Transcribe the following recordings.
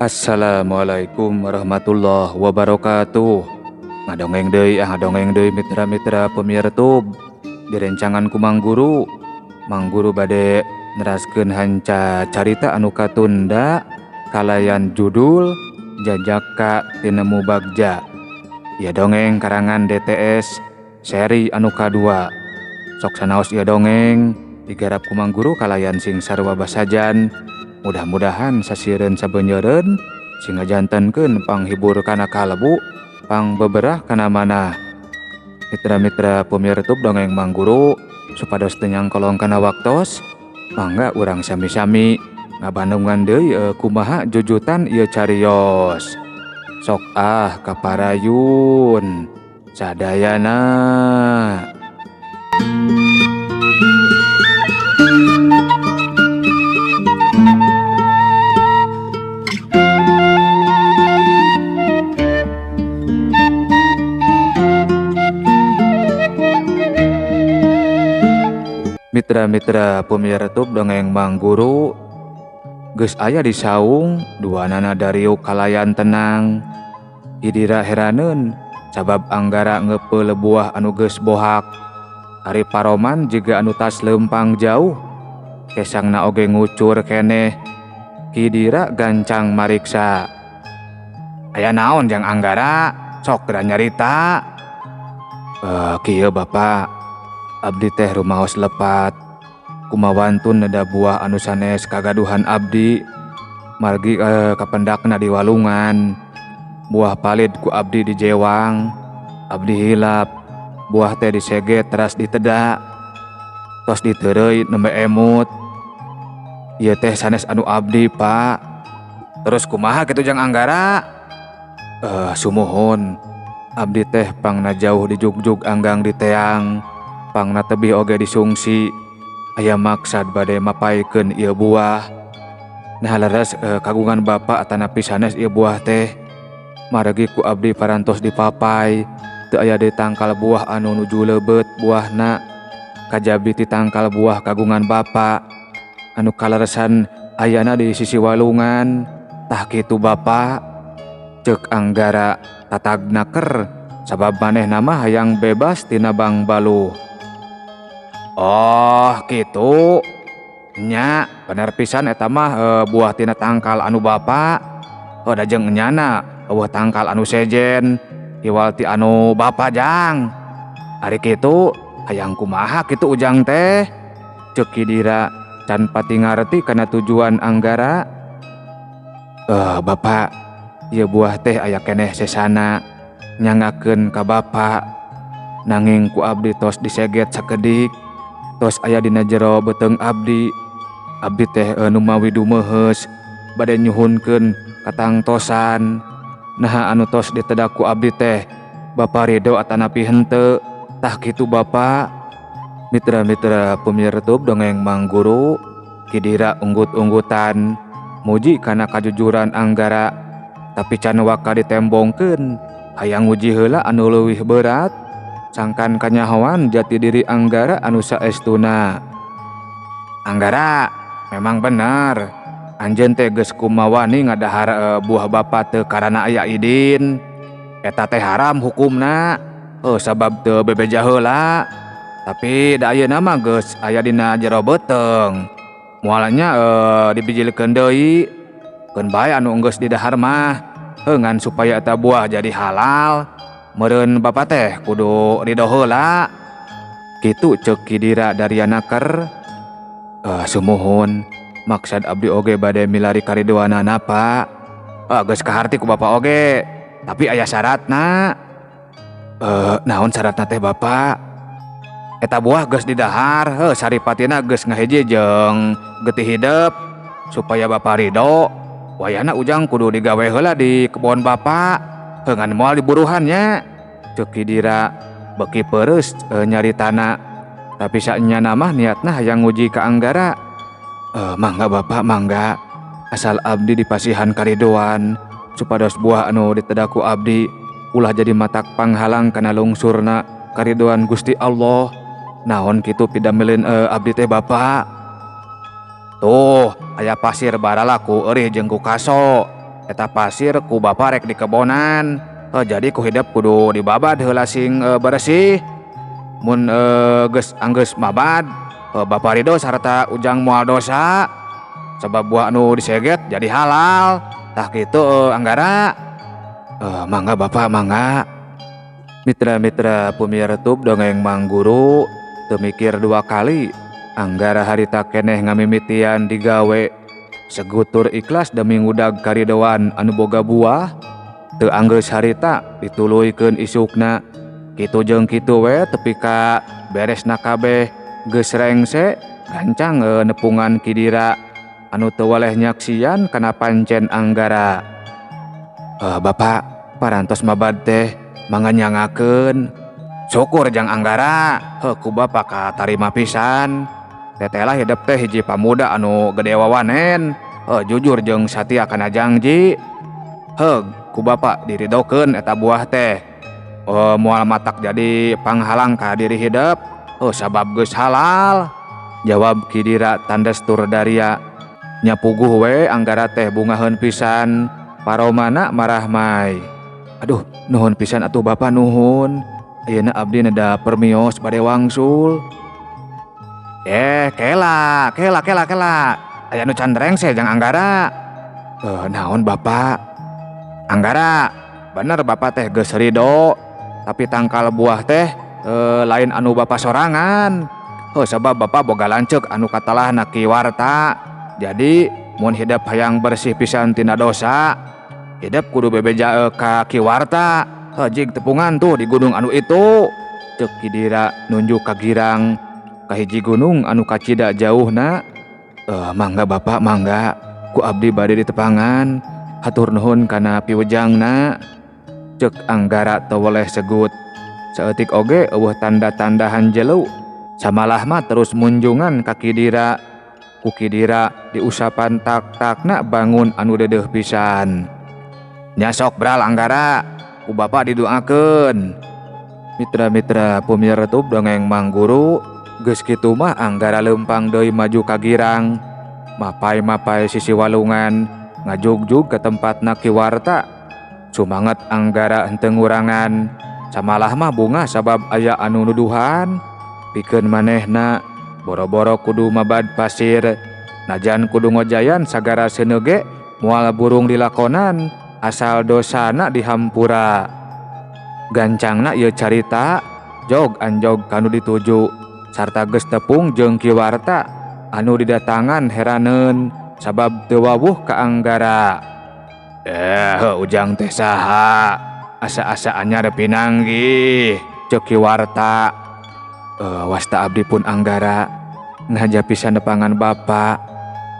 Assalamualaikum warahmatullahi wabarakatuh. Ngadongeng deui ah, ngadongeng deui mitra-mitra pemirtub. Direncangan ku Mang Guru. Mang Guru bade neraskeun hanca carita anu katunda kalayan judul Jajaka Tinemu Bagja. Ieu dongeng karangan DTS seri anu kadua. Sok sanaos ieu dongeng digarap ku Mang Guru kalayan sing sarua basajan. Mudah-mudahan sasireun sabeunyereun sing ngajantenkeun panghibur kana kalbu, pangbeberah kana manah. Mitra-mitra pemirtub dongeng Mang Guru supados teu nyangkolong kana waktos, mangga urang sami-sami ngabandungan deui kumaha jujutan ieu carios. Sok ah kaparayun sadayana. Mitra-mitra pemirtub dongeng Mang Guru geus aya di saung duanana dariuk kalayan tenang. Hidira heraneun sabab Anggara ngeupeul buah anu geus bohak. Ari Paroman jiga anu tas leumpang jauh, kesangna oge ngucur keneh. Kidira gancang mariksa. Aya naon jang Anggara? Sok geura nyarita. Kieu Bapak, abdi teh rumaos lepat. Kumawantun neda buah anu sanes kagaduhan abdi, margi kapendakna di walungan. Buah palid ku abdi dijewang, abdi hilap. Buah teh diseget teras diteda, tos diteureuy nembe emut. Ieu teh sanes anu abdi, Pak. Terus kumaha kitu jang Anggara? Sumuhun, abdi teh pangna jauh dijugjug anggang diteang, pangna tebih oge disungsi. Aya maksad bade mapaikeun ieu buah. Nah leres kagungan bapak atanapi sanes ieu buah teh. Margi ku abdi parantos dipapai, teu aya deui tangkal buah anu nuju leubeut buahna. Kajabi ti tangkal buah kagungan bapak anu kaleresan ayana di sisi walungan. Tah kitu Bapak, ceuk Anggara tatagna ker sabab manehna mah hayang bebas tina bangbaluh. Oh kitu nya, bener pisan eta mah buah tina tangkal anu bapak. Oh da jeung enyana eueuh tangkal anu sejen iwal ti anu bapak jang. Ari kitu hayang kumaha kitu ujang teh? Ceuk Kidira can pati ngarti kana tujuan Anggara. Bapak, ieu buah teh aya keneh sesana nyangakeun ka bapak. Nanging ku abdi tos diseget sakedik, tos aya dina jero beuteung abdi. Abdi teh numawi dumeuheus bade nyuhunkeun katangtosan. Naha anu tos ditedak ku abdi teh Bapak ridho atanapi henteu? Tah kitu Bapak. Mitra-mitra pemirtub dongeng Mang Guru, Kidira unggut-unggutan muji kana kajujuran Anggara, tapi can waka ditembongkeun. Hayang nguji heula anu leuwih berat, sangkan kanyahoan jati diri Anggara anu saestuna. Anggara, memang bener anjeun teh geus kumawani ngadahar buah bapa teu karana aya idin. Eta teh haram hukumna, sabab teu bebeja heula. Tapi da ayeuna mah geus aya dina jero beuteung. Moalnya dibijilkeun deui. Keun bae anu geus didahar mah, ngan supaya eta buah jadi halal, meureun bapa teh kudu ridho heula. Kitu ceuk Kidira dariana ker. Sumuhun, maksad abdi oge bade milari karidoanana, Pak. Geus kaharti ku bapa oge, tapi aya syaratna. Naon syaratna teh Bapak? Eta buah geus didahar, heuh saripatina geus ngahiji jeung getih hidep. Supaya bapa ridho, wayahna ujang kudu digawe heula di kebon bapa, heuh ngan moal diburuhan nya. Ceuk Kidira beuki peureus nyaritana, tapi saenyana mah niatna hayang nguji ka Anggara. Mangga Bapak, mangga. Asal abdi dipasihan karidoan supados buah anu ditedak ku abdi ulah jadi matak panghalang kana lungsurna karidoan Gusti Allah. Naon kitu pidamelin abdi teh Bapak? Tuh, aya pasir barala ku eurih jeung ku kaso. Eta pasir ku bapa rek di kebonan. Jadi ku hidep kudu dibabad heula sing beresih. Mun geus anggeus mabad, bapa ridho sarta ujang moal dosa. Sabab buah anu diseget jadi halal. Tah kitu Anggara. Mangga Bapak, mangga. Mitra-mitra pemirsa Dongeng Mang Guru, teu mikir dua kali Anggara harita keneh ngamimitian digawe segutur ikhlas demi ngudag karidoan anu boga buah. Teu anggeus harita dituluykeun isukna, kitu jeung kitu we tepi ka beresna kabeh. Geus rengse gancang nepungan Ki Dira anu teu weleh nyaksian kana pancen Anggara. Bapak, parantos mabad teh, mangga nyangakeun. Syukur, Jang Anggara. Heuh, ku bapak katarima pisan. Tetela hidep teh hiji pamuda anu gede wawanen, heuh, jujur jeung satia kana janji. Heuh, ku bapak diridokeun eta buah teh. Oh, moal matak jadi panghalang ka diri hidep. Oh, sabab geus halal, jawab Ki Dira tandes tur daria. Nya puguh we Anggara teh bungaheun pisan, paromana marahmai. Aduh, nuhun pisan atuh, Bapak, nuhun. Ayeuna abdi neda permios, bade wangsul. Eh, kela, kela, kela, kela. Aya nu can rengse, Jang Anggara. Eh, naon, Bapak? Anggara, bener Bapak teh geus ridho, tapi tangkal buah teh lain anu Bapak sorangan. Oh, sabab Bapak boga lanceuk anu katalahna Ki Warta. Jadi mun hidep hayang bersih pisan tina dosa, hidep kudu bebeja ka Ki Warta. Heuh, jig tepungan tuh di gunung anu itu. Ceuk Ki Dira nunjuk ka girang, ka hiji gunung anu kacida jauhna. Eh, mangga Bapak, mangga. Ku abdi bade ditepangan. Hatur nuhun kana piwejangna. Ceuk Anggara teu weleh segut. Saeutik oge euweuh tanda-tanda hanjelu. Samalah mah terus munjungan ka Ki Dira. Ku Ki Dira diusapan tak-takna bangun anu deudeuh pisan. Nya sok bral, Anggara, ku Bapak didoakeun. Mitra-mitra pemirsa Dongeng Mang Guru, geus kitu mah Anggara leumpang deui maju ka girang. Mapay-mapay sisi walungan, ngajugjug ke tempatna Ki Warta. Sumanget Anggara henteu ngurangan. Samalah mah bungah sabab aya anu nuduhan. Pikeun manehna boro-boro kudu mabad pasir. Najan kudu ngojayan sagara seuneu ge moal burung dilakonan asal dosana dihampura. Gancangna ieu carita jog anjog kanu dituju sarta geus tepung jeung Ki Warta anu didatangan heraneun sabab teu wawuh ka Anggara. Eh, ujang teh saha? Asa-asa anyar pinanggih, ceuk Ki Warta. Eh, wasta abdi pun Anggara, ngaja pisan nepangan Bapak.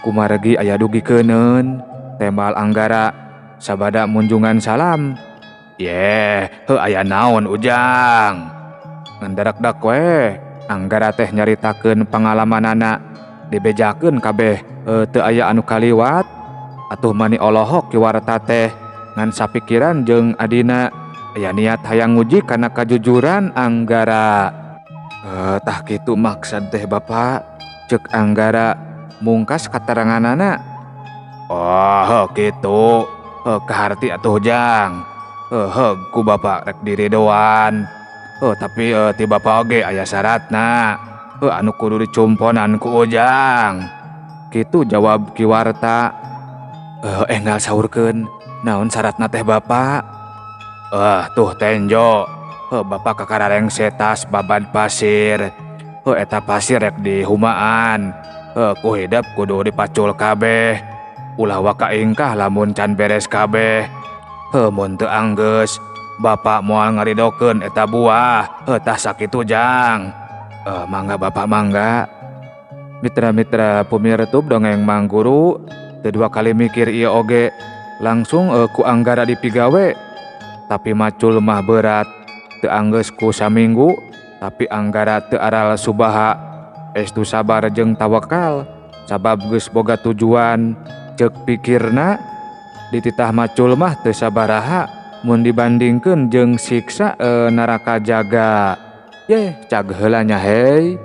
Kumargi aya dugi keuneun, tembal Anggara sabada munjungan salam. Yeh, heuh, aya naon, Ujang? Ngan darakdak we Anggara teh nyaritakeun pangalamanana, dibejakeun kabeh teu aya anu kaliwat. Atuh mani olohok Ki Warta teh ngan sapikiran jeung adina aya niat hayang nguji kana kajujuran Anggara. Eh, tah kitu maksad teh, Bapak, ceuk Anggara mungkas kateranganana. Oh, kitu. Heuh, kaharti atuh, Jang. Heuh, ku Bapak rek diridoan. Oh, tapi ti Bapak oge aya syaratna. Oh, anu kudu dicumponan ku Ujang. Kitu jawab Ki Warta. Eh, enggal saurkeun. Naon syaratna teh, Bapak? Eh, tuh tenjo. Heuh, Bapak kakara rengse tas babad pasir. Heuh, eta pasir rek dihumaan. Heuh, ku hidep kudu dipacul kabeh. Ulah waka ingkah lamun can beres kabeh. Heuh, mun teu anggeus, Bapak moal ngaridokeun eta buah. Heuh, tah sakitu, Jang. Eh, mangga Bapak, mangga. Mitra-mitra pemirsa Dongeng Mang Guru, teu dua kali mikir ieu oge langsung ku Anggara dipigawe. Tapi macul mah berat. Teu anggeus ku saminggu, tapi Anggara teu aral subaha. Estu sabar jeung tawakal, sabab geus boga tujuan. Ceuk pikirna, dititah macul mah teu sabaraha mun dibandingkeun jeung siksa neraka jaga. Yeh, cag heula nya hei.